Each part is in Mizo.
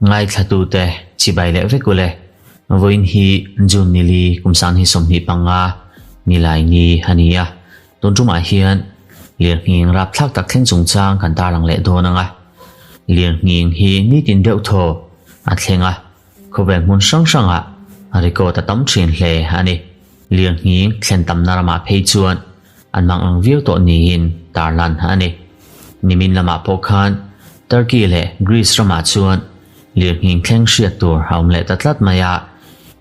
Ngaithlatute chibai leh vek ule. Vawiin hi June nili kum sang hi 25 nilai ni a ni a. Tun tumah hian lirnghing rapthlak tak thleng chungchang kan tarlang leh dawn ang a. Lirnghing hi nitin deuh thaw a thleng a, khawvel hmun hrang hrangah a record a tam thin hle a ni. Lirnghing thlen tamna ramah phei chuan an mang ang viau tawh niin tarlan a ni. Nimin lamah pawh khan Turkey leh Greece ramah chuan lirnghing thleng hriat tur a awm leh ta tlat mai a,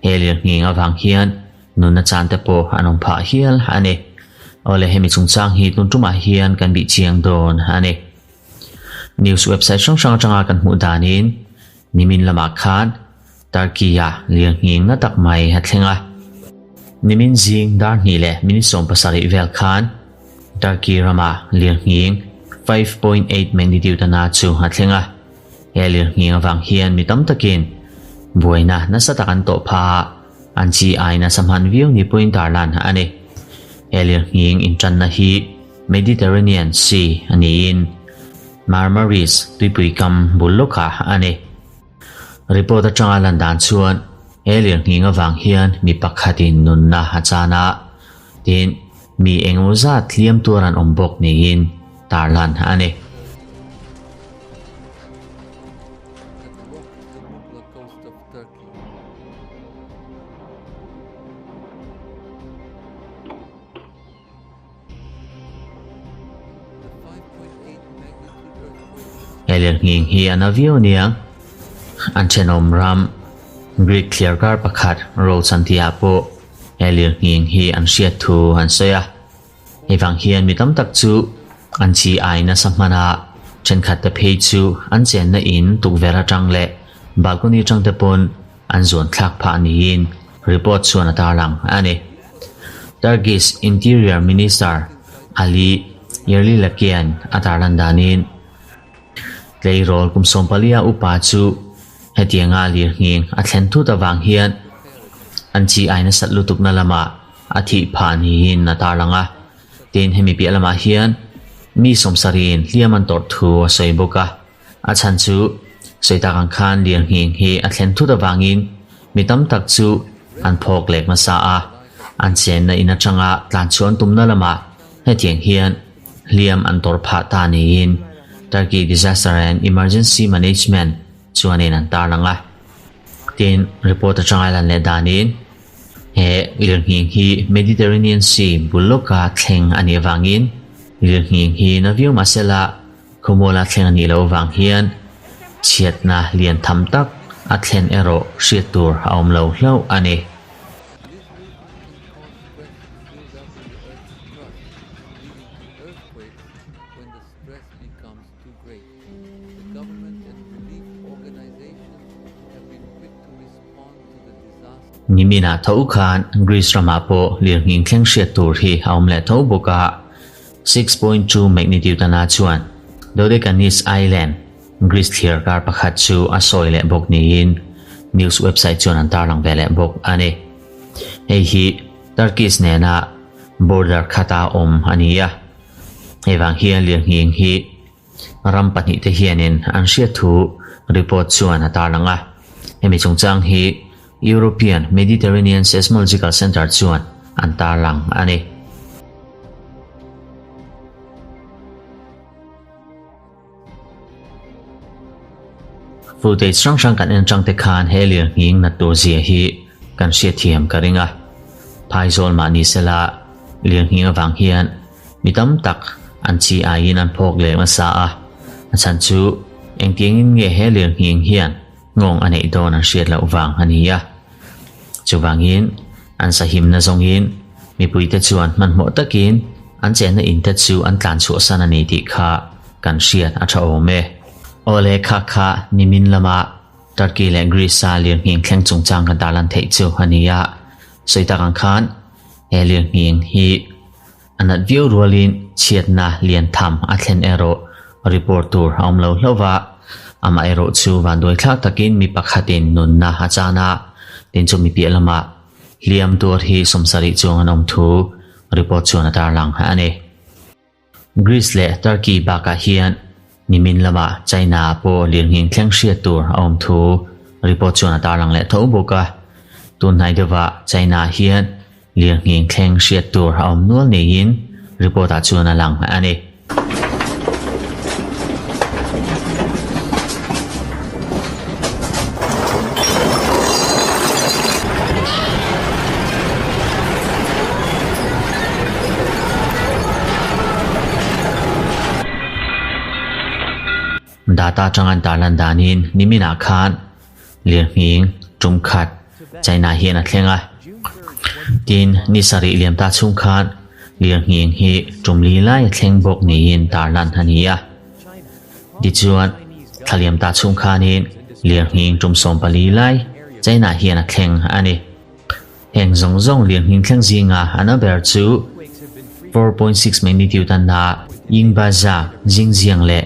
he lirnghing avang hian nunna chan te pawh an awm phah hial a ni. Awle hemi chungchang hi tun tumah hian kan bih chiang dawn a ni. News website hrang hrang atanga kan hmuh danin nimin lamah khan Turkey-a lirnghing na tak mai a thleng a. Nimin zing dar hnih leh minute 17 vel khan Turkey rama lirnghing 5.8 magnitude a na chu a thleng a. He lirnghing avang hian mi tam takin buaina nasa tak an tawh phah a, an chi ai nasa hman viau ni pawhin tarlan a ni. He lirnghing intanna hi Mediterranean Sea a niin Marmaris tuipui kam bul lawkah a ni. Report atanga lan dan chuan he lirnghing avang hian mi pakhatin nunna a chan a, tin mi engemaw zat hliam tuar an awm bawk niin tarlan a ni. He lirnghing hi a na viau aniang. An thenawm ram Greek thliarkar pakhat Rhodes an tihah pawh he lirnghing hi an hriat thu an sawi a. Hei vang hian mi tam tak chu an chi ai nasa hman a, thenkhat te phei chu an chenna in tukverh atang leh balcony atang te pawn an zuan thlak phah niin report chuan a tarlang a ni. Turkish Interior Minister Ali Yerlilakian a tarlan danin tleirawl kum 14 a upa chu hetianga lirnghing a thlen thut avang hian an chi ai nasat lutukna lamah a thih phah niin a tarlang a. Tin, hemi piah lamah hian mi sawmsariin hliam an tawrh thu a sawi bawk a. A chhan chu sawi tak ang khan lirnghing hi a thlen thut avangin mi tam tak chu an phawk lek hmasa a, an chenna in atanga tlan chhuah an tumna lamah hetiang hian hliam an tawrh phah ta niin Turkey Disaster and Emergency Management chuanin an tarlang a. Tin, report atanga lan leh danin he lirnghing hi Mediterranean Sea bul lawka thleng a nih avangin lirnghing hi na viau mahsela Khawmuala thleng a nih loh avang hian chhiatna lian tham tak a thlen erawh hriat tur a awm lo hlauh a ni. Niminah tho khan Greece ramah pawh lirnghing thleng hriat tur hi a awm leh tho bawk a. 6.2 magnitude a na chuan Dodecanese Island, Greece thlir kar pakhat chu a sawi leh bawk niin news website chuan an tarlang ve leh bawk a ni. Hei hi Turkish nena border khata awm a ni a, hei vang hian lirnghing hi ram pahnih te hianin an hriat thu report chuan a tarlang a. Hemi chungchang hi European Mediterranean Seismological Centre chuan an tarlang a ni. Footage hrang hrang kan en atang te khan he lirnghing nat tur zia hi kan hriatthiam ka ring a. Phaizawl mah ni sela lirnghing avang hian mi tam tak an chi aiin an phawk leh hmasa a. A chhan chu engtiangin nge he lirnghing hian nghawng a neih dawn an hriat loh vang a ni a. Chuvangin an sahimna zawngin mipuite chuan hmanhmawh takin an chenna in te chu an tlan chhuahsan a ni tih kha kan hriat a tha awm e. Awle kha kha nimin lama Turkey leh Greece-a lirnghing thleng chungchang kan tarlan theih chu a ni a. Sawi tak ang khan he lirnghing hi a nat viau rualin chhiatna lian tham a thlen erawh report tur a awm lo hlauh va, amah erawh chu vanduai thlak takin mi pakhatin nunna a chan a, tin chu mi piah lamah hliam tuar hi 70 chuang an awm thu report chuan a tarlang a ni. Greece leh Turkey bakah hian. Nimin lamah China ah pawh lirnghing thleng hriat tur a awm thu report chuan a tarlang leh tho bawk a. Tunhnai deuhah China ah hian lirnghing thleng hriat tur a awm nual niin report ah chuan a lang a ni. Data atang an tarlan danin niminah khan lirnghing tum khat China hian a thleng a. Tin, ni sarih liam ta chhung khan lirnghing hi tum li lai a thleng bawk niin tarlan a ni a. Tichuan, thla liam ta chhung khanin lirnghing tum 14 lai China hian a thleng a ni. Heng zawng zawng lirnghing thleng zinga an a ber chu 4.6 magnitude a na Yingbaza, Xinjiang leh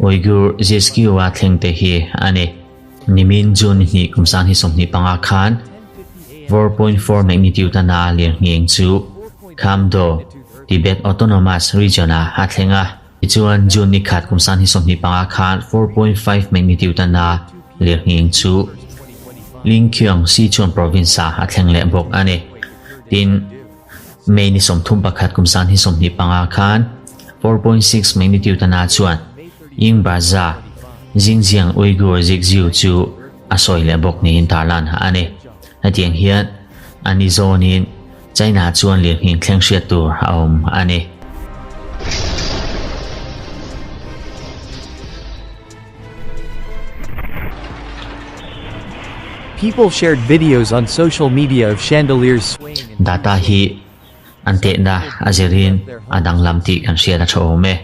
Uyghur Zizkiu-a thleng te hi a ni. Nimin June hnih kum 2025 khan 4.4 magnitude a na lirnghing chu Qamdo, Tibet Autonomous Region-ah a thleng a. Tichuan, June ni khat kum 2025 khan 4.5 magnitude a na lirnghing chu Lingqiang, Sichuan Province-ah a thleng leh bawk a ni. Tin, May ni 31 kum 2025 khan 4.6 magnitude a na chuan Yingbaza, Xinjiang Uyghur Zikziu chu a sawi leh bawk niin tarlan a ni. Hetiang hian a ni zawnin China chuan lirnghing thleng hriat tur a awm a ni. People shared videos on social media of chandeliers swaying in Data hi an tehna a zirin a danglam tih kan hriat a tha awm e.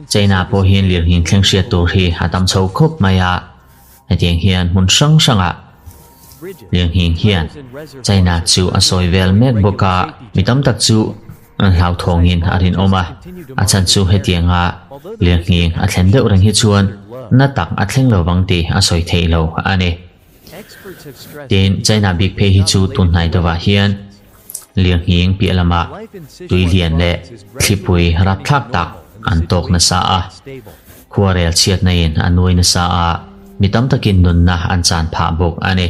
China pawh hian lirnghing thleng hriat tur hi a tam chho khawp mai a, hetiang hian hmun hrang hrangah lirnghing hian China chu a sawi vel mek bawk a, mi tam tak chu an hlauthawngin a rinawm a, a chhan chu hetianga lirnghing a thlen deuh reng hi chuan na tak a thleng lo vang tih a sawi theih lo a ni. Tin, China bik phei hi chu tun hnai deuhah hian lirnghing piah lamah tui lian leh thlipui rapthlak tak an tawk nasa a, khuarel chhiatna in a nuai nasa a, mi tam takin nunna an chan phah bawk a ni.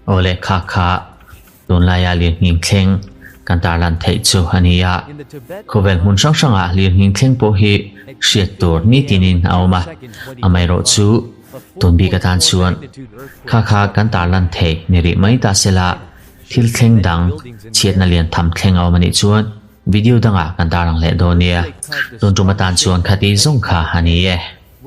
Aw leh kha kha tunlaia lirnghing thleng kan tarlan theih chu a ni a, khawvel hmun hrang hrangah lirnghing thleng pawh hi hriat tur nitinin a awm a, amaherawh chu tun bik atan chuan kha kha kan tarlan theih ni rih mai ta sela thil thleng dang chhiatna lian tham thleng a awm a nih chuan video dangah kan tarlang leh dawn nia, tun tum atan chuan khati zawng kha a ni e.